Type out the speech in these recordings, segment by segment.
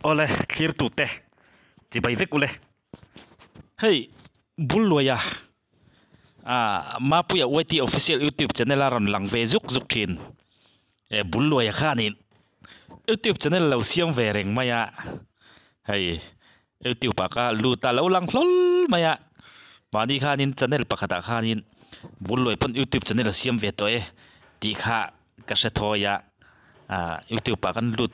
Awle thlir tute chibai vek ule. Hei Bulluaia ah Mapuia YT official youtube channel a rawn lang ve zuk zuk thin. E Bulluaia khanin youtube channel lo siam ve reng mai a. Hei youtube ah kha lut a lo lang hlawl mai a. Mahni khanin channel pakhatah khanin Bulluai pawn youtube channel a siam ve tawh e tih kha ka hre thawi a ah youtube ah kan lut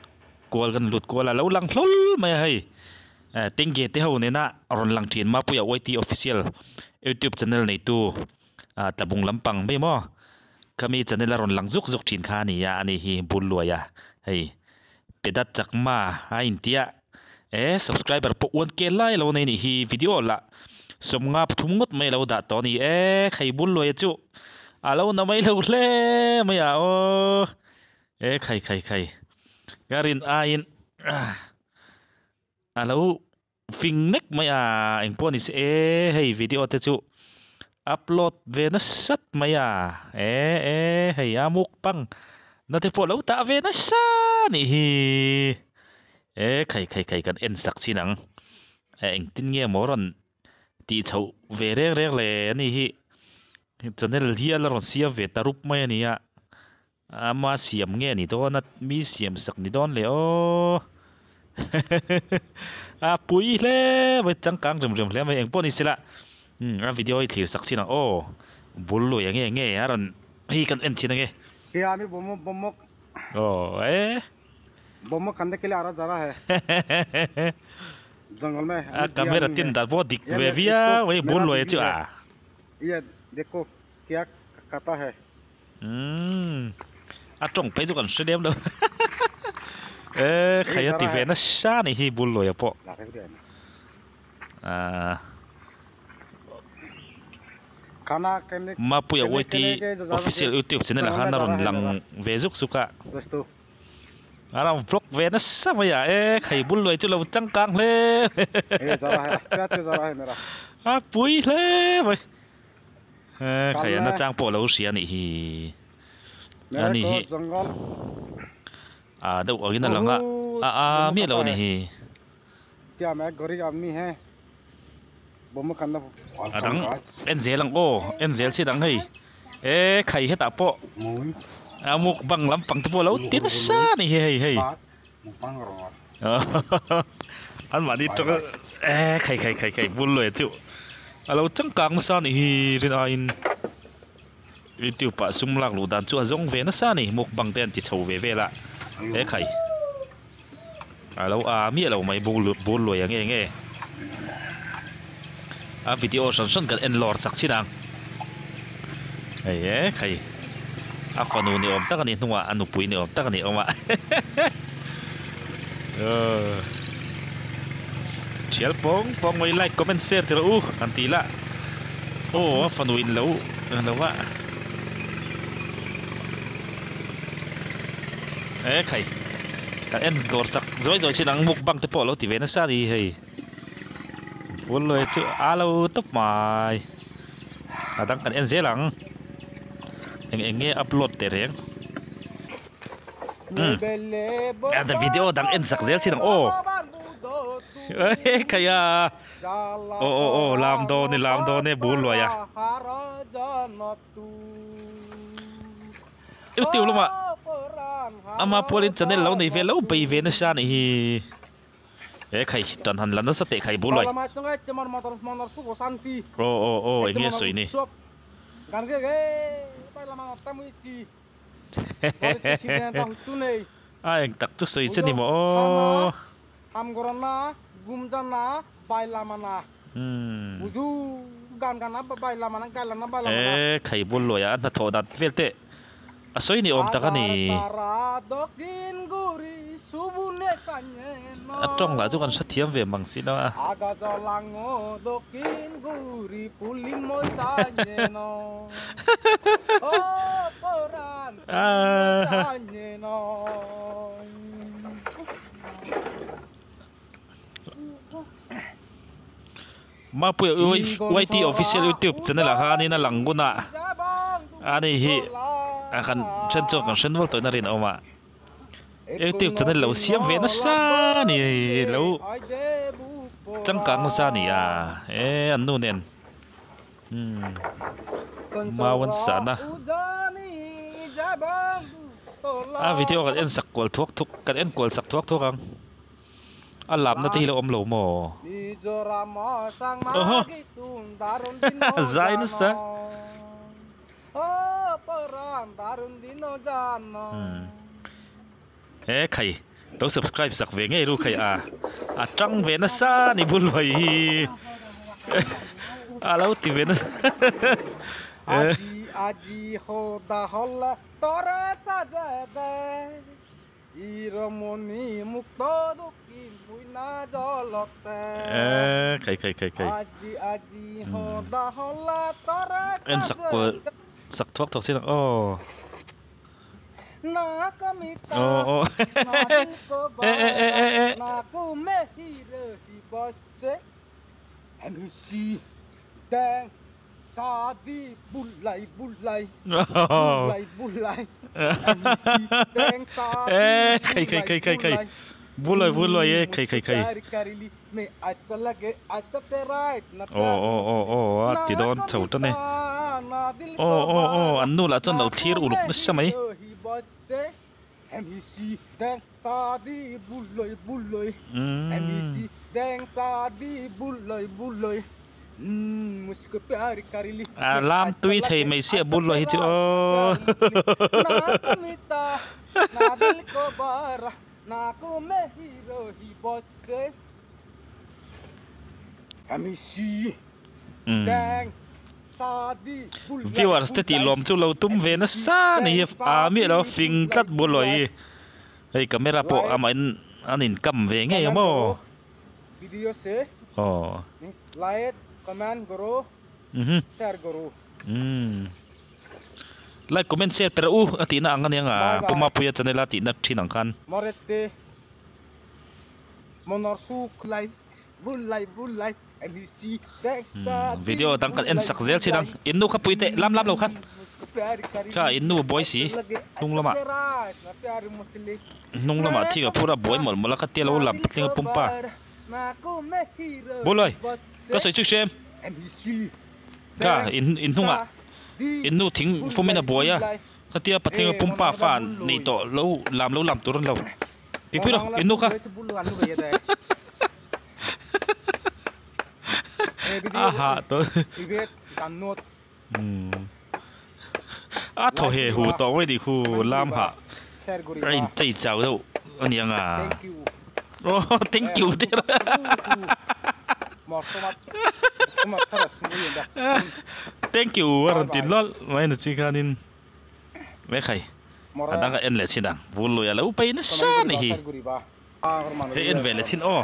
kual kan lut kual a lo lang hlawl mai a hei eh tengge te ho nena rawn lang thin Mapuia YT official youtube channel neitu ah tlabung lampang mai maw khami channel a rawn lang zuk zuk thin kha a ni a ani hi bul luai a hei pedat chakma a intia eh subscriber pawh uan kel lai lo nei anih hi video lah sawmnga pathum ngawt mai a lo dah tawh a ni e khai bul luai chu a lo na mai lo hle mai a aw e khai khai khai ka rin aiin a lo fing nek mai a engpawh ni se e hei video te chu upload ve nasat mai a e e hei a mukbang na te pawh lo tah ve nasa anih hi e khai khai khai kan en sak chin ang e engtin nge maw rawn tih chhoh ve reng reng le ani hi channel hi a la rawn siam ve ta rup mai a ni a ama siam nge ni dawn a mi siam sak ni dawn le aw a pui hle mai changkang rem rem hle mai engpawh ni sela umm a video hi thlir sak chin ang aw bul lui ang nge nge a rawn hei kan en thin ang e aw e. A camera tin dan pawh dik ve viau mai bul luai chu a. Umm a tawng phei chu kan hre lem lo e khai a ti ve nasa a nih hi bul luaia pawh ah Mapuia YT official youtube channel ah khan a rawn lang ve zuk zuk a. A rawn vlog ve nasa mai a e khai bul luai chu lo changkang hle a pui hle mai he khai a nachang pawh lo hria anih hi ani hi a deuh angin a lang a a a miah lo anih hi. A dang en zel ang aw en zel chin ang hei e khai hetah pawh a mukbang lampang te pawh a lo ti nasa a ni hi hei hei an mahni tawng e khai khai khai khai bul luai chu a lo changkang nasa a nih hi rin aiin youtube ah sum lak luh dan chu a zawng ve nasa a ni mukbang te an ti chho ve vel a e khai. A lo a miah lo mai bul bul luai ang eng e a video hran hran kan en lawr chak chin ang hei e khai a fanu ni awm tak a nih hnungah a nupui ni awm tak a nih awm a aw thial pawng pawng mai like comment share ti rawh u han tih lah aw a fanu in lo lo a E khai ka en dawr chak zawi zawi chin ang mukbang te pawh a lo ti ve nasa a ni hei phul luai chu a lo tawp mai a dang kan en zel ang eng eng nge upload teh reng umm video dang en sak zel chin ang aw e khai a aw aw aw lam dawn e lam dawn e bul luai a. Youtube lamah ama pualin channel lo nei ve lo bei ve nasa anih hi he khai tan han la nasa teh khai bul uai aw aw aw eng nge sawi ni a eng tak chu sawi che ni maw aw. E khai bul luai a hnathawh dat vel te a sawi ni awm tak a ni. A tawng lah chu kan hrethiam ve mang si lo a. Mapuia YT official youtube channel ah khanin a lang ngun a ani hi a kan then chuan kan hre nual tawhin a rinawm a. Youtube channel lo siam ve nasa a ni lo changkang nasa a ni a e an nu nen umm mau an sahna a video kan en sak kual thuak thuk kan en kual sak thuak thuak ang a lamna te hi lo awm lo maw awhaw zai nasa. He khai lo subscribe sak ve ngei ru khai a a tang ve nasa ni bul mai hi a lo ti ve nasa Eee khai khai khai khai en sak kual sak thuak thuak sin ang aw aw aw eh eh eh eh eh Eh khai khai khai khai khai bulai bulai e khai khai khai aw aw aw aw a ti dawn chho tan e aw aw aw an nu lah chuan lo thlir uluk nasa mai. A lam tui thei mai sia bul lo hi chu aw. Viewers te tih lawm chu lo tum ve nasa ni hi a miah lo fing tlat bul lo hi hei camera pawh amah in an in kam ve ngei ang maw aw like comment share pe rawh u a tihna ang ania nga Pu Mapuia channel a tihna thin ang khan. Video dang kan en sak zel chin ang in nu kha pui teh lam lam lo khan kha in nu buai si hnung lamah hnung lamah thing a phur a buai mawlh mawlh a khatia lo lam patling a pumpa Bawlai ka sawi chu hrem kha in in hnungah in nu thing fawmin a buai a khatia patling a pumpa fa nei tawh lo lam lo lam tur an lo. Tihpui lo, in nu kha. A hah tawh. A thaw he hu tawh mai tih khu lam hah a in chei chau deuh a ni ang a. Oh thank you te Thank you a rawn ti lawlh mai na chi khanin. Ve khai a dang a en leh chin ang bul lui a lo pei nasa a ni hi hei en ve leh chin aw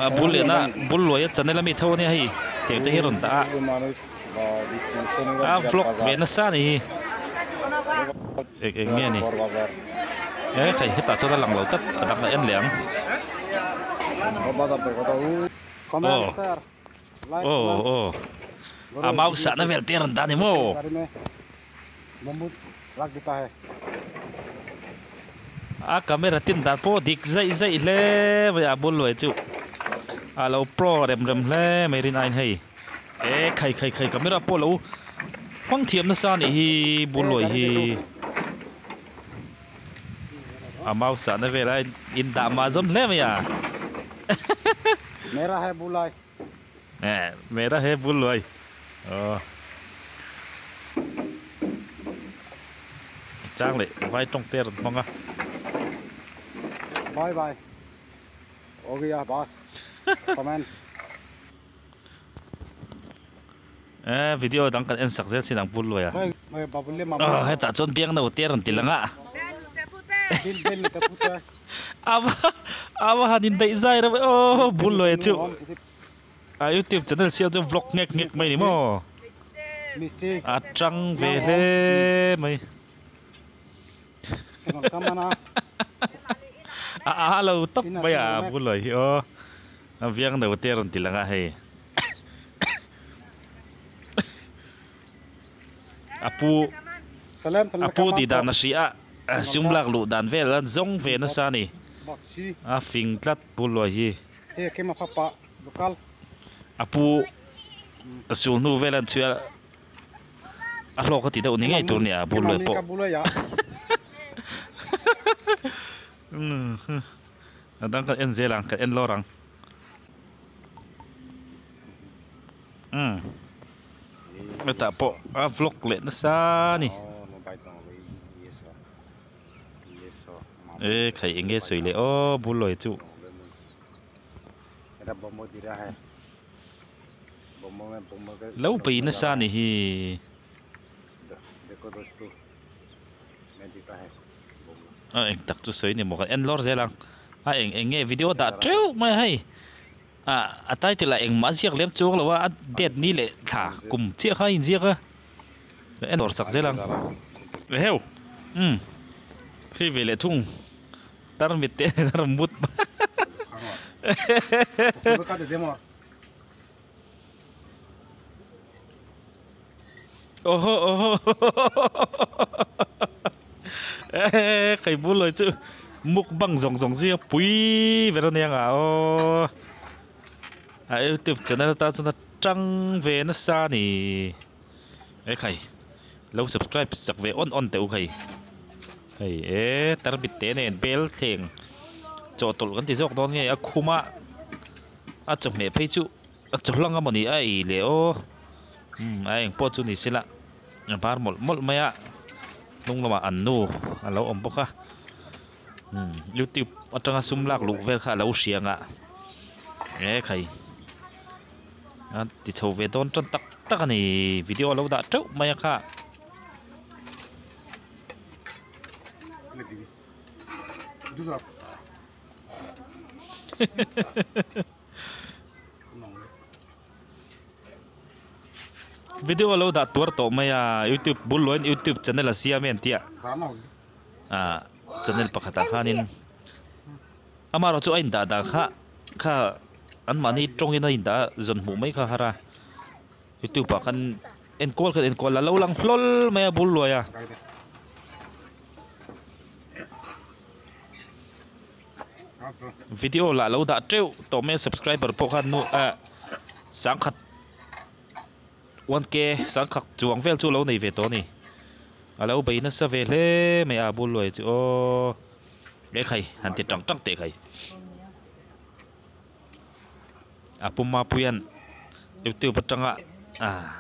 a bul leh na bul luai a channel ami tho ania hei tiang te hi a rawn dah a a vlog ve nasa a ni hi eng eng nge ni e khai hetah chuan a lang lo tlat a dang a en leh ang aw. Aw aw a mau sahna vel te a rawn dah a ni maw? A camera tin dan pawh dik zaih zaih hle mai a bul luai chu a lo pro rem rem hle mai rin aiin hei e khai khai khai camera pawh lo hmang thiam nasa a nih hi bul luai hi a mau sahna vel a in dah mah zawm hle mai a. Eh mera he bul luai aw chang leh vai tawng te a rawn hmang a. Bye bye ho gaya bas comment. Eh video dang kan en sak zel chin ang bul luai a. Aw hetah chuan biang no te a rawn ti lang a. Ava ava han in daih zai reuh e aw bul luai chu. A youtube channel siam chu vlog nghek nghek mai ni maw a tang ve hle mai a a lo tawp mai a bulai hi aw a viang no te a rawn ti lang a hei a pu a pu tih dan a hria a. Sum lak luh dan vel an zawng ve nasa a ni. A fing tlat Pu Luai hi. A pu sul hnu vel an chhui a, a hlawk a ti deuh ni ngei tur nia Pu Luai pawh. A dang kan en zel ang, kan en lawr ang. Umm hetah pawh a vlog leh nasa a ni e khai eng nge sawi leh aw bul lawi chu lo bei nasa a ni hi. A eng tak chu sawi ni maw kan en lawr zel ang a eng eng nge video dah teuh mai a hei. Ah a title ah engmah a ziak lem chuang lo a a date ni leh thla kum chiah kha a inziak a en dawr sak zel ang eheu umm hei ve leh thung tarmit te a rawn mut awhaw awhaw ehe kei bul lawi chu mukbang zawng zawng zia pui ber ania nga aw a youtube channel atan chuan a tang ve nasa a ni ekhai lo subscribe chak ve awn awn teh u khai hei e tarmit te nen bel thleng chawhtawlh kan ti zawk dawn nge a khum a a chawhmeh phei chu a chawhlang a mawni a ei leh aw umm a eng pawh chu ni se la a bar mawlh mawlh mai a hnung lamah an nu a lo awm bawk a umm youtube atanga sum lak luh vel kha a lo hria ang a e khai a ti chho ve dawn tan tak tak a ni video a lo dah teuh mai a kha. Video a lo dah tuar tawh mai a youtube bul loin youtube channel a siam e an tia ah channel pakhatah khanin amaherawh chu a indah dan kha kha anmahni tawngin a indah a zawn hmuh mai kha a har a youtube ah khan enkawl khan enkawl a lo lang hlawl mai a bul luai a. Video lah lo dah teuh tawh mai a subscriber pawh khan nu ah sangkhat 1k sangkhat chuang vel chu lo nei ve tawh a ni a lo bei nasa ve hle mai a bul luai chu aw e khai han ti tang tang teh khai a puma puian youtube atanga ah.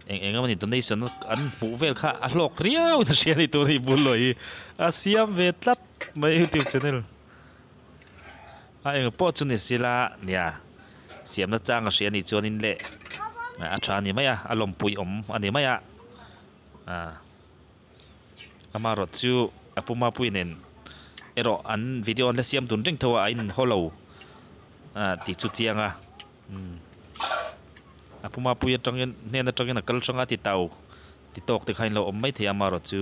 Eng eng emaw ni donation an hmuh vel kha a hlawk riau in a hria ni tur hi bul lo hi a siam ve tlat mai youtube channel a eng pawh chu ni sila nia siamna chang a hria ni chuanin le a tha a ni mai a a lawmpui awm a ni mai a ah amaherawh chu a puma pui nen erawh an video an la siam dun reng tho a a in haw lo ah tih chu chiang a. Umm a puma pui atangin hnen atangin a kal hrang a ti tau ti tawk te kha in lo awm mai thei a amaherawh chu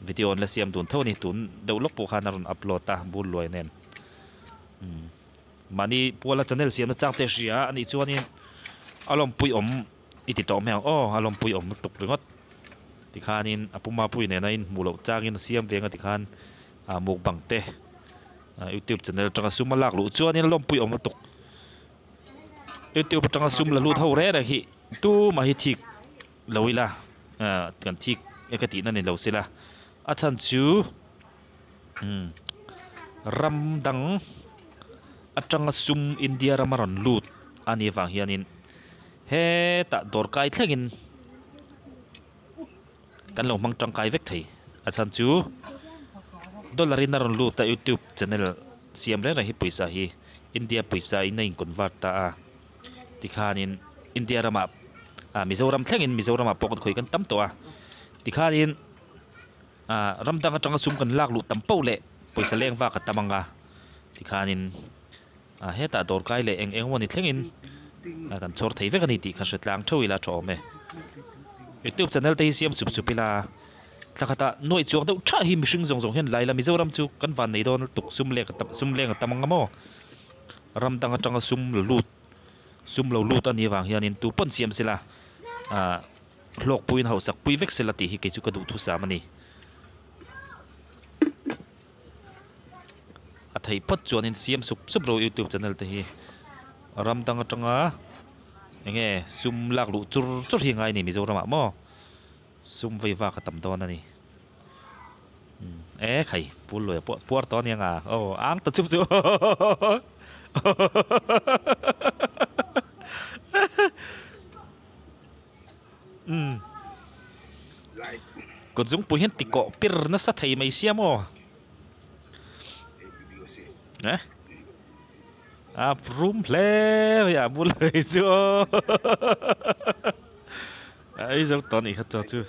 video an la siam dun tho a ni tun deuh lawk pawh khan a rawn upload a bul luai nen umm mahni puala channel siamna chang te a hria a nih chuanin a lawmpui awm i ti tawh mai ang aw a lawmpui awm lutuk ringawt tikhanin a puma pui nena inhmuh loh changin a siam veng a tikhan ah mukbang te ah youtube channel atanga sum a lak luh chuanin a lawmpui awm lutuk youtube atanga sum la lut ho reng reng hi tumah hi thik lo ila ah kan thik e ka tihna ni lo sela a chhan chu umm ram dang atanga sum India rama rawn lut a nih avang hianin hetah dawr kai thlengin kan lo hmang tangkai vek thei a chhan chu dollar in a rawn lut a youtube channel siam reng reng hi pawisa hi India pawisa in a in convert ta a tikhanin India ramah ah Mizoram thlengin Mizoram ah pawh kan khawi kan tam tawh a tikhanin ah ram dang atanga sum kan lak luh tam pauh leh pawisa leng vak a tam ang a tikhanin ah hetah dawr kai leh eng eng emawni thlengin ah kan chhawr thei vek a ni tih kha hre tlang theuh ila tha awm e youtube channel te hi siam sup sup ila thla khatah nuaih chuang deuh thah hi mihring zawng zawng hian lai la Mizoram chu kan van nei dawn lutuk sum leng a tam sum leng a tam ang a maw ram dang atanga sum la lut sum lo lut a nih avang hianin tu pawn siam sela ah hlawkpuiin hausak pui vek sela tih hi kei chu ka duhthusam a ni. A theih phawt chuanin siam sup sup ro youtube channel te hi ram dang atanga enge sum lak luh chur chur hi ngai a ni Mizoram ah maw sum vei vak a tam dawn a ni e khai pul luai pawh puar tawh a ni ang a aw ang ta chup chu umm kut zungpui hian ti kawh pir nasa thei mai sia maw. Eh? A rum hle mai a bul hei chu aw a ei zo tawh anih kha chaw chu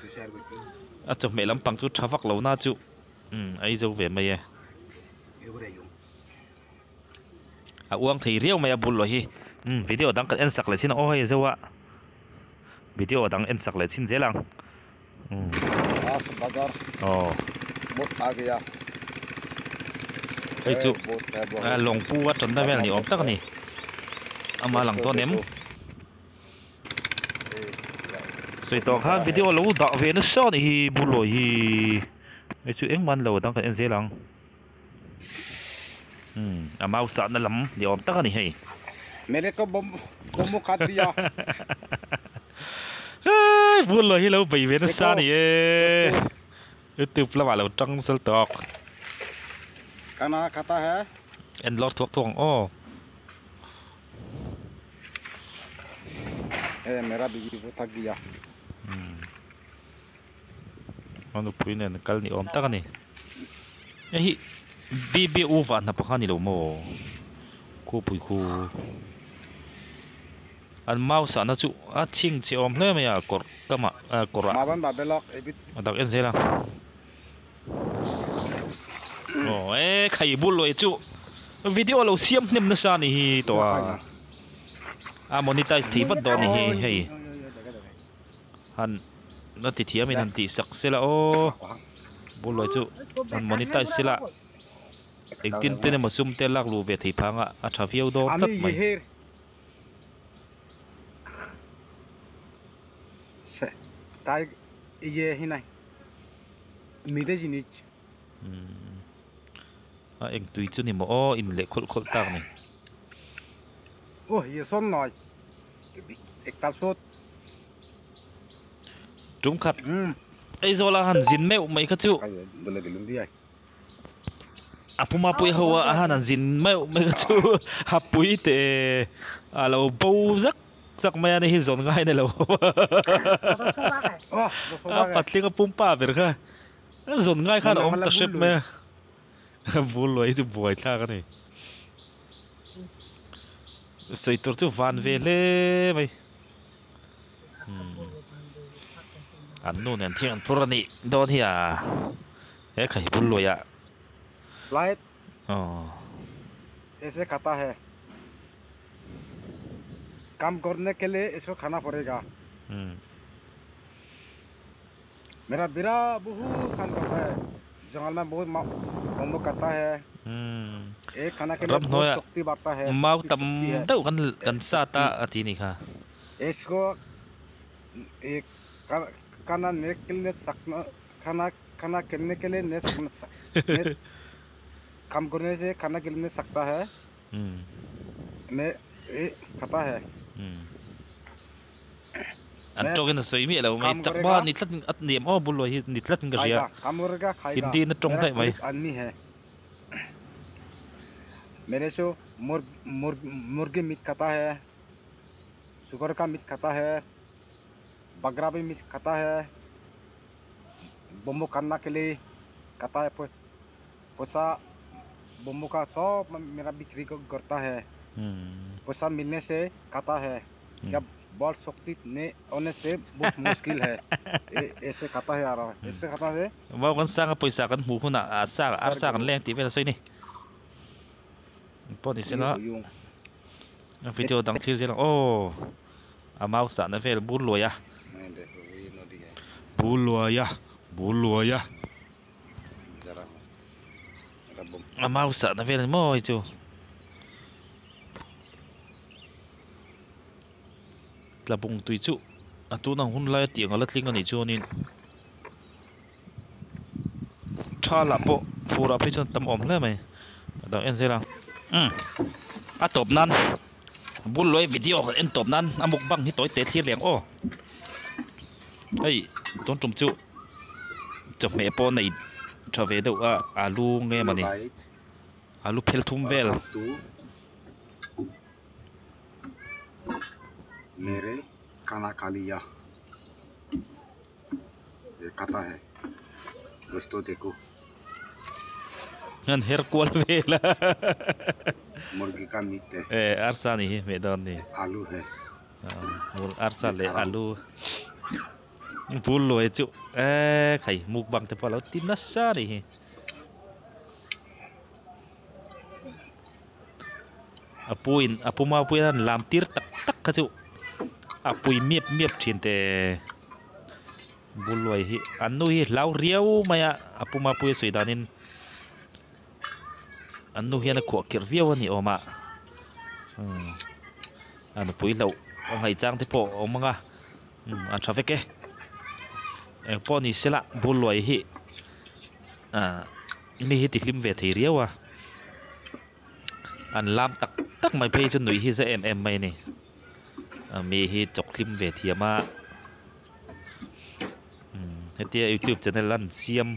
a chawhmeh lampang chu tha vak lo na chu umm a ei zo ve mai e a uang thei riau mai a bul loh hi umm video dang kan en sak leh chin a aw hei zo a video dang en sak leh chin zel ang. Hei chu lawngpu a tanna vel ni awm tak a ni ama lang dawn em sawi tawh khan video lo dah ve nasa a nih hi bulawi hi hei chu engmah an lo dang kan en zel ang umm a mau sahna lam ni awm tak a ni hei. Hei Bullaw hi lo bei ve nasa a ni e youtube lamah lo tang sal tawk en lawr thuak thuak ang aw. A nupui nen kal ni awm tak a ni hei hi BBU vah hna pakhat a ni lo maw khupui khu. An mau sahna chu a chhing che awm hle mai a kawr kamah ah kawrah a dak en zel a aw e khai bul lawih chu video lo siam hnem nasa a nih hi tawh a a monetize thei vat dawn a nih hi hei han la ti thiam in han tih sak sela aw bul lawih chu han monetize sela engtin ten emaw sum te lak luh ve thei phang a a tha viau dawn tlat mai. A eng tui chu ni maw aw in leh khawlh khawlh tak ni. Tum khat Aizawl a han zin meuh mai kha chu. A puma pui ho a han an zin meuh mai kha chu a pui teh a lo bo zak zak mai a ni hi zawn ngai a ni lo a patling a pumpa ber kha zawn ngai khan a awm ta hrep mai a bul luai hi chu buai thlak a ni sawi tur chu van ve hle mai. An nu nen thiang an phur a nih dawn hi a he kha hi bul luaih ah Light aw aise khata hai kam karne ke liye isko khana padega mera bira bahut kam karta hai jungle mein bahut momo karta hai ek khana ke liye bahut shakti badhta hai mau tam deuh kan kan sat a a ti ni kha isko ek khana ne ke liye sakna khana khana khilne ke liye ne kam karne se khana khilne sakta hai ne khata hai An tawngin a sawi miah lo mai chakma ni tlat a ni em aw bul luai hi ni tlat in ka hria Hindi in a tawng daih mai. Vau kan sanga pawisa kan hmuh hunah ah sa arsa kan leng tih vel a sawi ni. Pawh ni sela a video dang thlir zel ang aw a mau sahna vel bur luai a bur luai a bur luai a a mau sahna vel a ni maw hei chu. Tlabung tui chu a tun ang hun laia tiang a la tling a nih chuanin tha lah pawh fur ah phei chuan tam awm hle mai. Dang en zela. A tawp nan bul luai video en tawp nan a mukbang hi tawi te thlir leh ang aw. Hei tun tum chu chawhmeh pawh nei tha ve deuh a alu nge mawni alu phel thum vel. Mere khana kha liya ye khata hai dosto dekho. An her kual vel a. Murgi ka meat hai. Eh arsa ni hi hmeh dawn ni. Alu hai. Arsa leh alu bul luai chu eh khai mukbang te pawh a lo ti nasa a nih hi. A puin a pu mapuiin an lam tir tak tak kha chu a pui miap miap thin te bul luai hi an nu hi hlau riau mai a a pu mapuia sawi danin an nu hian a khuah kherh viau a ni awm a umm a nupui hlauh a ngaihchang te pawh a awm ang a umm a tha vek e engpawh ni sela bul luai hi ah mi hi ti hlim ve thei riau a. An lam tak tak mai phei chu nuih hi za em em mai a ni. Mi hi chawk hlim ve thiam a. Hetia youtube channel an siam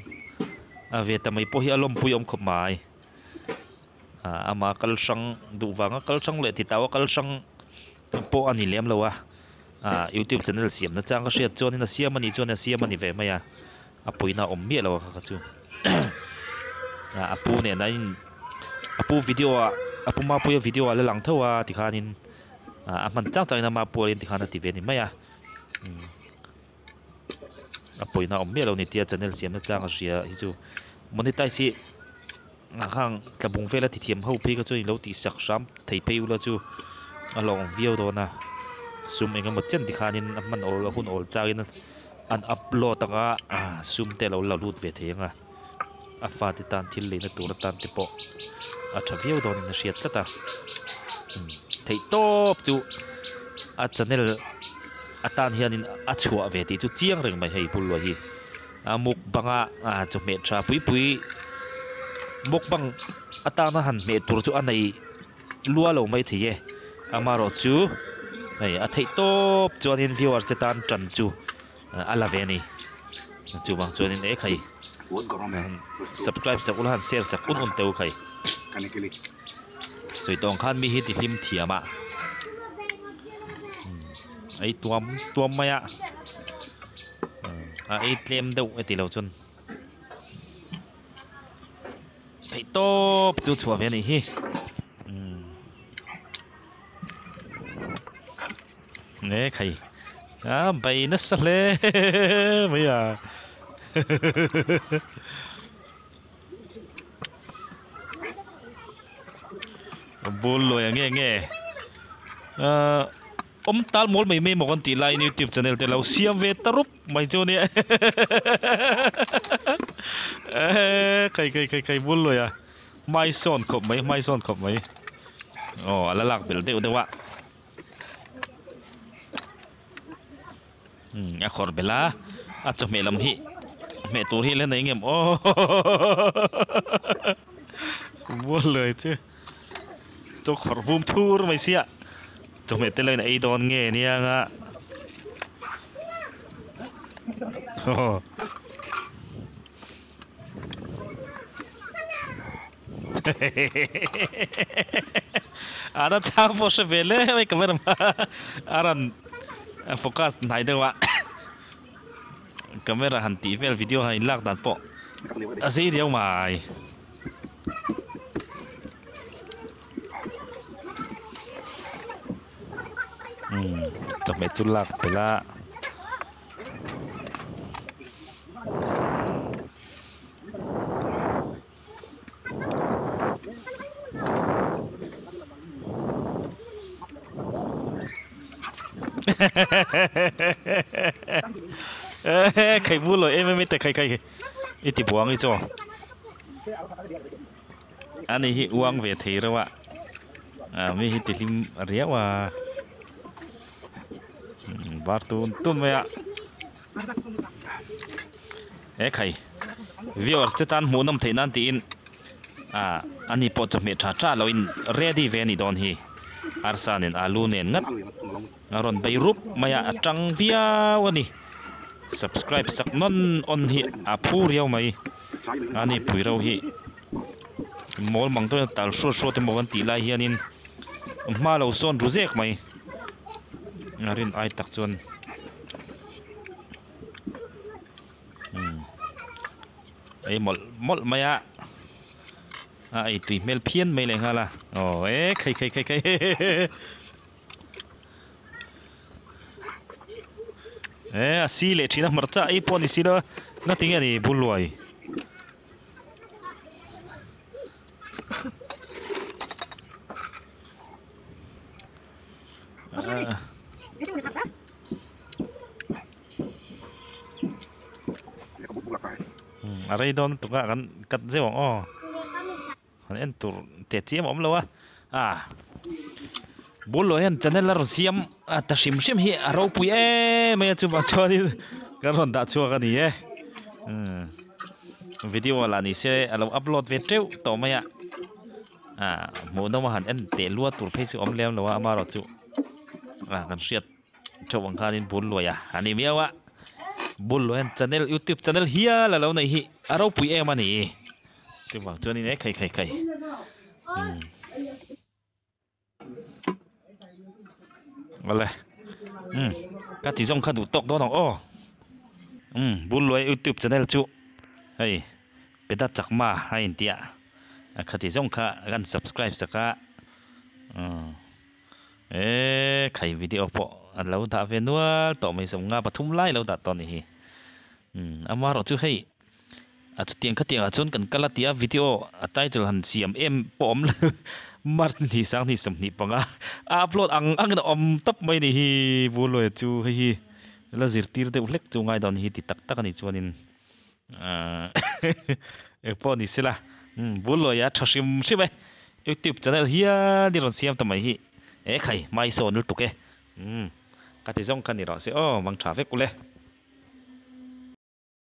a ve ta mai pawh hi a lawmpui awm khawp mai. Ama kal hrang duh vanga kal hrang leh titau a kal hrang pawh a ni lem lo a. Youtube channel siam na chang ka hriat chuanin a siam a nih chuan a siam a ni ve mai a. A puina awm miah lo a kha kha chu a pu nen a in a pu video ah a pu mapuia video ah la lang tho a tikhanin a hman chang changin ama pualin tikhan a ti ve a ni mai a a puina awm miah lo ni tia channel siam na chang a hria hi chu monetize hi a khang tlabung vela ti thiam ho phei kha chuan ilo tih sak hram thei phei ula chu a lawng viau dawn a sum eng emaw chen tikhanin a hman awl a hun awl changin an upload anga sum te alo la lut ve thei anga a fate tan thil leina tur atan te pawh a tha viau dawn in a hriat tlat a theih tawp chu a channel atan hianin a chhuah ve tih chu chiang reng mai hei bul hi. A mukbang a chawhmeh tha pui pui mukbang atana han hmeh tur chu a nei lua lo mai thei e amaherawh chu hei a theih tawp chuanin viewers te tan tan chu a la ve a ni chuvang chuanin e khai subscribe sak ula han share sak un un teu khai sawi tawng khan mi hi ti hlim thiam a ei tuam tuam mai a. A ei tlem deuh e tilo chuan theih tawp chu chhuah ve a nih hi umm e khai a bai nasa hle mai a bul luai ang nge nge ahh. Awm tal mawl mai mai maw kan tih laiin youtube channel te lo siam ve ta rup mai chu ania kai kai kai kai bul lui a hmai sawn khawp mai hmai sawn khawp mai aw a la lak belh deuh deuh a umm a khawrh belh a a chawhmeh lam hi hmeh tur hi la nei ngem aw bul lui chu. Chaw khawrh vum thur mai sia chawhmeh te lain a ei dawn nge nia nga a na chang pawh hre ve le mai camera a rawn focus hnai deuh a camera han tih vel video han inlak dan pawh a zei riau mai. Umm chawhmeh chu lak belh a. Khai bul lo em em te khai khai i ti buang i chaw ani hi uang ve thei reuh a ah mi hi ti hlim riau a var tun tun mai a he khai viewers te tan hmuh nawm theih nan tiin. Ah ani pawh chawhmeh tha tha lo in ready ve a nih dawn hi. Arsa nen alu nen ngat a rawn bei rup mai a, a tang viau a ni. Subscribe sak nawn awn hi a phu riau mai. Ani pui ro hi mawl mang deuhin tal hruat hruat emaw kan tih lai hianin hma lo sawn ru zek mai. A rin ai tak chuan. Ei mawlh mawlh mai a a ei tui hmel phian mai leh nghal a aw e khai khai khai khai e a si leh thin a hmarcha ei pawh a ni si lo a ngatinge a ni bul luai. A rei dawn lutuk a kan cut zeuh ang aw han en tur teh chiam a awm lo a ah bul lo hian channel a rawn siam a ta hrim hrim hi a ropui em mai a chuvang chuanin kan rawn dah chhuak a ni e video lah ni se a lo upload ve teuh tawh mai a. Ah hmuh nawm a han en teh lua tur phei chu awm lem lo a amaherawh chu ah kan hriat theuh ang khanin bul luai a a ni miau a bul luai hian channel youtube channel hial a lo neih hi a ropui em a ni chuvang chuanin e khai khai khai umm. Awle umm ka ti zawng kha duh tawk dawn ang aw umm bul luai youtube channel chu hei peda chakma a intia a kha ti zawng kha kan subscribe sak a umm eee khai video pawh a lo dah ve nual tawh mai sawm nga pathum lai a lo dah tawh a ni hi umm amaherawh chu hei. A chutiang khatiang ah chuan kan kal a tia video a title han siam em pawh awm lo March ni hnih sang hnih sawmhnih panga a upload ang ang in a awm tawp mai a nih hi Buluaia chu hei hi la zirtir deuh hlek chu ngai dawn hi ti tak tak a nih chuanin ahh engpawh ni sela Buluaia tha hrim hrim e youtube channel hial i rawn siam ta mai hi e khai hmai sawn lutuk e umm ka ti zawng kha ni rawh se aw mang tha vek ule.